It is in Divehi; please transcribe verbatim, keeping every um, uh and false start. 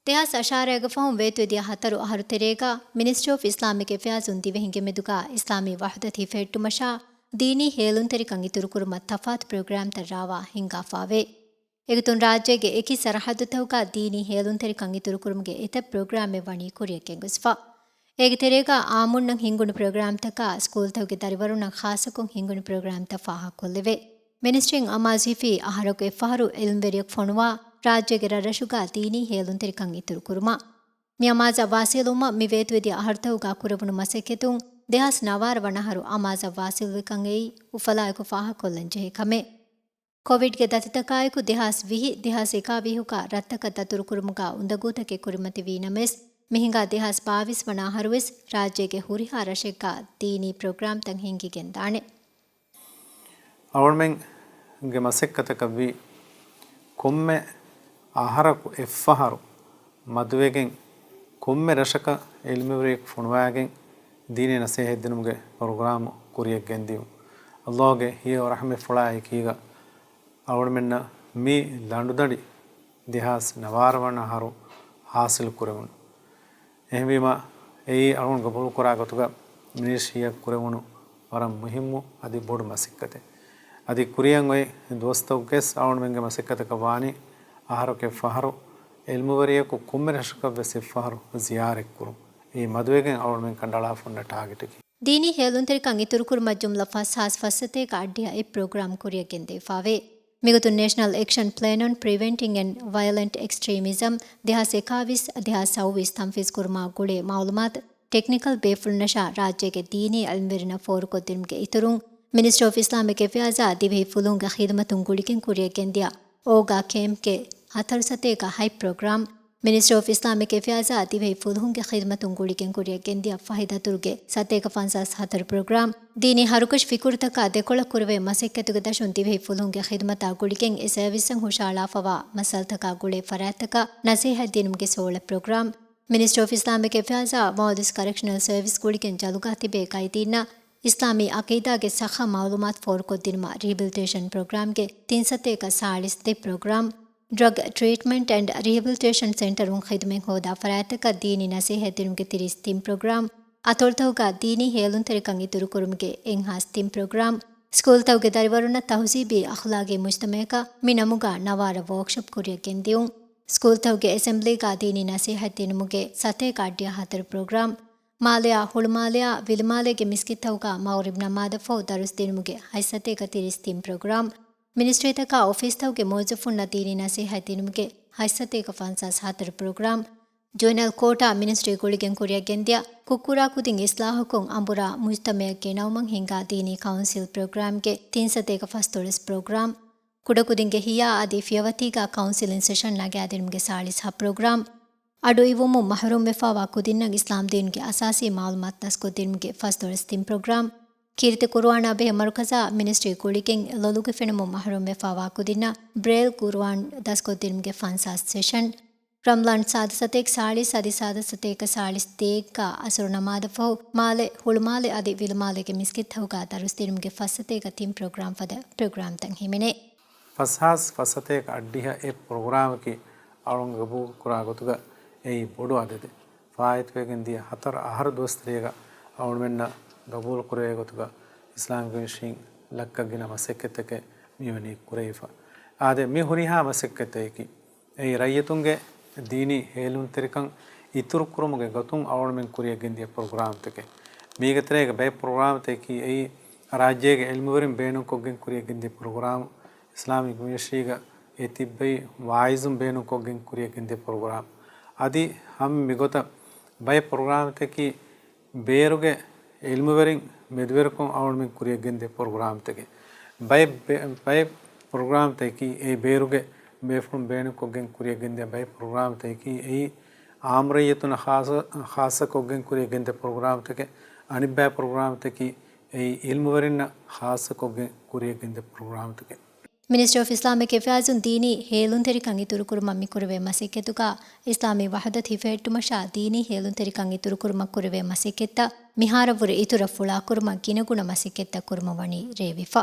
ދެހާސް އަށާރައިގެ ފަހުން ވޭތުވެދިޔަ ހަތަރު އަހަރު ތެރޭގަ މިނިސްޓްރީ އޮފް އިސްލާމިކް އެފެއާޒުން ދިވެހިންގެ މެދުގަ އިސްލާމީ ވަޙުދަތު ހިފެހެއްޓުމަށާ ދީނީ ހޭލުންތެރިކަން އިތުރުކުރުމަށް ތަފާތު ޕްރޮގްރާމްތައް ރާވާ ހިންގާފާވޭ. އެގޮތުން ރާއްޖޭގެ އެކި ސަރަހައްދުތަކުގަ ދީނީ ހޭލުންތެރިކަން އިތުރުކުރުމުގެ އެތައް ޕްރޮގްރާމެއް ވަނީ ކުރިއަށް ގެންގޮސްފަ. އޭގެ ތެރޭގަ އާއްމުންނަށް ހިންގުނު ޕްރޮގްރާމްތަކާ ސްކޫލްތަކުގެ ދަރިވަރުންނަށް ޚާއްޞަކޮށް ހިންގުނު ޕްރޮގްރާމްތައް ފާހަގަކޮށްލެވޭ. މިނިސްޓްރީން އަމާޒުވެފީ އަހަރަކު އެއްފަހަރު އިލްމްވެރިޔަކު ފޮނުވާ ރާއްޖޭގެ ރަށްރަށުގަ ދީނީ ހޭލުންތެރިކަން އިތުރުކުރުމަށް. މި އަމާޒަށް ވާސިލުވުމަށް މި ވޭތުވެދިޔަ އަހަރުތަކުގަ ކުރެވުނު މަސައްކަތުން ދެހާސް ނަވާރަ ވަނަ އަހަރު އަމާޒަށް ވާސިލުވިކަން އެއީ އުފަލާއެކު ފާހަގަކޮށްލަން ޖެހޭ ކަމެއް. ކޮވިޑްގެ ދަތިތަކާއެކު ދެހާސް ވިހި، ދެހާސް އެކާވީހުގަ ރަށްތަކަށް ދަތުރުކުރުމުގަ އުނދަގޫތަކެއް ކުރިމަތިވީ ނަމަވެސް، މިހިނގާ ދެހާސް ބާވީސް ވަނަ އަހަރުވެސް ރާއްޖޭގެ ހުރިހާ ރަށެއްގަ ދީނީ ޕްރޮގްރާމްތައް ހިންގިގެންދާނެ. އަޅުމެންގެ މަސައްކަތަކަށްވީ ކޮންމެ އަހަރަކު އެއްފަހަރު މަދުވެގެން ކޮންމެ ރަށަކަށް އިލްމުވެރިޔަކު ފޮނުވާގެން ދީނީ ނަސޭހަތްދިނުމުގެ ޕްރޮގްރާމް ކުރިއަށް ގެންދިޔުން. އައްލާހުގެ ހެޔޮ ރަޙްމަތްފުޅާ އެކީގަ އަޅުމެންނަށް މި ލަނޑުދަނޑި ދެހާސް ނަވާރަ ވަނަ އަހަރު ހާސިލު ކުރެވުނު. އެހެންވީމަ، އެއީ އަޅުން ގަބޫލުކުރާ ގޮތުގަ މިނިސްޓްރީއަށް ކުރެވުނު ވަރަށް މުހިއްމު އަދި ބޮޑު މަސައްކަތެއް. އަދި ކުރިއަށް އޮތް ދުވަސްތަކުގެސް އަޅުމެންގެ މަސައްކަތަކަށް ވާނީ އަހަރަކު އެއްފަހަރު އިލްމުވެރިޔަކު ކޮންމެ ރަށަކަށްވެސް އެއްފަހަރު ޒިޔާރަތްކުރުން. އެއީ މަދުވެގެން އަޅުމެން ކަނޑައަޅާފަ ހުންނަ ޓާގެޓަކީ. ދީނީ ހޭލުންތެރިކަން އިތުރުކުރުމަށް ޖުމްލަ ފަސް ހާސް ފަސް ސަތޭކަ އައްޑިހަ އެއް ޕްރޮގްރާމް ކުރިއަށް ގެންދެވިފާވޭ. މިގޮތުން ނޭޝަނަލް އެކްޝަން ޕްލޭން އޮން ޕްރިވެންޓިން އެންޑް ވަޔަލެންޓް އެކްސްޓްރީމިޒަމް ދެހާސް އެކާވީސް ދެހާސް ސައުވީސް ތަންފީޒް ކުރުމާ ގުޅޭ މައުލޫމާތު ޓެކްނިކަލް ބޭފުޅުންނަށާ ރާއްޖޭގެ ދީނީ އިލްމުވެރިންނަށް ފޯރުކޮށްދިނުމުގެ އިތުރުން، މިނިސްޓްރީ އޮފް އިސްލާމިކް އެފެއާޒާ ދިވެހި ފުލުހުންގެ ޚިދުމަތުން ގުޅިގެން ކުރިއަށް ގެންދިޔަ އޯގާ ކޭމްޕްގެ ހަތަރު ސަތޭކަ ހަތް ޕްރޮގްރާމް، މިނިސްޓްރީ އޮފް އިސްލާމިކް އެފެއާޒާ ދިވެހި ފުލުހުންގެ ޚިދުމަތުން ގުޅިގެން ކުރިއަށް ގެންދިޔަ ފަހި ދަތުރުގެ ސަތޭކަ ފަންސާސް ހަތަރު ޕްރޮގްރާމް، ދީނީ ހަރުކަށި ފިކުރުތަކާ ދެކޮޅަށް ކުރެވޭ މަސައްކަތުގެ ދަށުން ދިވެހި ފުލުހުންގެ ޚިދުމަތާ ގުޅިގެން އެ ސަރވިސްއަށް ހުށަހަޅާފަވާ މައްސަލަތަކާ ގުޅޭ ފަރާތްތަކަށް ނަސޭހަތް ދިނުމުގެ ސޯޅަ ޕްރޮގްރާމް، މިނިސްޓްރީ އޮފް އިސްލާމިކް އެފެއާޒާ މޯލްޑިވްސް ކަރެކްޝަނަލް ސަރވިސް ގުޅިގެން ޖަލުގަ ތިބޭ ގައިދީންނަށް އިސްލާމީ އަޤީދާގެ ސައްހަ މައުލޫމާތު ފޯރުކޮށްދިނުމަށް ރިހެބިލިޓޭޝަން ޕްރޮގްރާމްގެ ތިން ސަތޭކަ ސާޅީސް ދެ ޕްރޮގްރާމް، ޑްރަގް ޓްރީޓްމަންޓް އެންޑް ރިހެބިލިޓޭޝަން ސެންޓަރުން ޚިދުމަތް ހޯދާ ފަރާތްތަކަށް ދީނީ ނަސޭހަތް ދިނުމުގެ ތިރީސް ތިން ޕްރޮގްރާމް، އަތޮޅުތަކުގަ ދީނީ ހޭލުންތެރިކަން އިތުރުކުރުމުގެ އެއްހާސް ތިން ޕްރޮގްރާމް، ސްކޫލްތަކުގެ ދަރިވަރުންނަށް ތަހުޒީބީ އަޚްލާގީ މުޖްތަމަޢަކަށް މި ނަމުގަ ނަވާރަ ވޯކްޝޮޕް ކުރިއަށް ގެންދިޔުން، ސްކޫލްތަކުގެ އެސެމްބްލީގަ ދީނީ ނަސޭހަތް ދިނުމުގެ ސަތޭކަ އައްޑިހަ ހަތަރު ޕްރޮގްރާމް، މާލެއާ ހުޅުމާލެއާ ވިލުމާލޭގެ މިސްކިތްތަކުގަ މަޣްރިބް ނަމާދަށްފަހު ދަރުސް ދިނުމުގެ ހަތް ސަތޭކަ ތިރީސް ތިން ޕްރޮގްރާމް، މިނިސްޓްރީތަކާ އޮފީސްތަކުގެ މުވައްޒަފުންނަށް ދީނީ ނަސޭހަތް ދިނުމުގެ ހަތް ސަތޭކަ ފަންސާސް ހަތަރު ޕްރޮގްރާމް، ޖުވެނައިލް ކޯޓާ މިނިސްޓްރީ ގުޅިގެން ކުރިއަށް ގެންދިޔަ ކުށްކުރާ ކުދިން އިސްލާހުކޮށް އަނބުރާ މުޖްތަމަޢަށް ގެނައުމަށް ހިންގާ ދީނީ ކައުންސިލް ޕްރޮގްރާމްގެ ތިން ސަތޭކަ ފަސްދޮޅަސް ޕްރޮގްރާމް، ކުޑަކުދިންގެ ހިޔާ އަދި ފިޔަވަތީގަ ކައުންސިލިން ސެޝަން ނަގާދިނުމުގެ ސާޅީސް ހަ ޕްރޮގްރާމް، އަޑު އިވުމުން މަޙްރޫމްވެފާވާ ކުދިންނަށް އިސްލާމްދީނުގެ އަސާސީ މަޢުލޫމާތު ދަސްކޮށްދިނުމުގެ ފަސްދޮޅަސް ތިން ޕްރޮގްރާމް، ކީރިތި ޤުރުއާނާ ބެހޭ މަރުކަޒާ މިނިސްޓްރީ ގުޅިގެން ލޮލުގެ ފެނުމުން މަޙްރޫމްވެފާވާ ކުދިންނަށް ބްރޭލް ޤުރުއާން ދަސްކޮށްދިނުމުގެ ފަންސާސް ސެޝަން، ރަމަޟާން ސާދަ ސަތޭކަ ސާޅީސް އަދި ސާދަ ސަތޭކަ ސާޅީސް ދޭއްގަ އަސުރު ނަމާދަށްފަހު މާލެ، ހުޅުމާލެ އަދި ވިލުމާލޭގެ މިސްކިތްތަކުގަ ދަރުސްދިނުމުގެ ފަސް ސަތޭކަ ތިން ޕްރޮގްރާމް ފަދަ ޕްރޮގްރާމްތައް ހިމެނޭ. ފަސް ހާސް ފަސް ސަތޭކަ އައްޑިހަ އެއް ޕްރޮގްރާމަކީ އަޅުން ގަބޫލުކުރާ ގޮތުގަ އެއީ ބޮޑު އަދަދެއް. ފާއިތުވެގެން ދިޔަ ހަތަރު އަހަރު ދުވަސްތެރޭގަ އަޅުމެންނަށް ގަބޫލުކުރެވޭ ގޮތުގަ އިސްލާމިކް މިނިސްޓްރީން ލައްކަ ގިނަ މަސައްކަތްތަކެއް މިވަނީ ކުރެވިފަ. އާދެ، މި ހުރިހާ މަސައްކަތްތަކަކީ އެއީ ރައްޔިތުންގެ ދީނީ ހޭލުންތެރިކަން އިތުރުކުރުމުގެ ގޮތުން އަޅުމެން ކުރިއަށްގެންދިޔަ ޕްރޮގްރާމްތަކެއް. މީގެ ތެރޭގަ ބައެއް ޕްރޮގްރާމްތަކަކީ އެއީ ރާއްޖޭގެ އިލްމުވެރިން ބޭނުންކޮށްގެން ކުރިއަށްގެންދިޔަ ޕްރޮގްރާމް، އިސްލާމިކް މިނިސްޓްރީގަ އެ ތިއްބައި ވާއިޒުން ބޭނުންކޮށްގެން ކުރިއަށްގެންދިޔަ ޕްރޮގްރާމް. އަދި ހަމަ މިގޮތަށް ބައެއް ޕްރޮގްރާމްތަކަކީ ބޭރުގެ އިލްމުވެރިން މެދުވެރިކޮށް އަޅުމެން ކުރިއަށްގެންދިޔަ ޕްރޮގްރާމްތަކެއް. ބައެއް ބޭ-، ބައެއް ޕްރޮގްރާމްތަކަކީ އެ ބޭރުގެ ބޭފުޅުން ބޭނުންކޮށްގެން ކުރިއަށްގެންދިޔަ ބައެއް ޕްރޮގްރާމްތަކަކީ އެއީ އާއްމު ރައްޔިތުންނަށް ޚާއްޞަ، ޚާއްޞަކޮށްގެން ކުރިއަށްގެންދިޔަ ޕްރޮގްރާމްތަކެއް. އަނެއްބައި ޕްރޮގްރާމްތަކަކީ އެއީ އިލްމުވެރިންނަށް ޚާއްޞަކޮށްގެން ކުރިއަށްގެންދިޔަ ޕްރޮގްރާމްތަކެއް. މިނިސްޓްރީ އޮފް އިސްލާމިކް އެފެއާޒުން ދީނީ ހޭލުންތެރިކަން އިތުރުކުރުމަށް މިކުރެވޭ މަސައްކަތުގަ އިސްލާމީ ވަޙުދަތު ހިފެހެއްޓުމަށާ ދީނީ ހޭލުންތެރިކަން އިތުރުކުރުމަށް ކުރެވޭ މަސައްކަތްތައް މިހާރަށްވުރެ އިތުރަށް ފުޅާކުރުމަށް ގިނަގުނަ މަސައްކަތްތައް ކުރުމަށް ވަނީ ރޭވިފަ.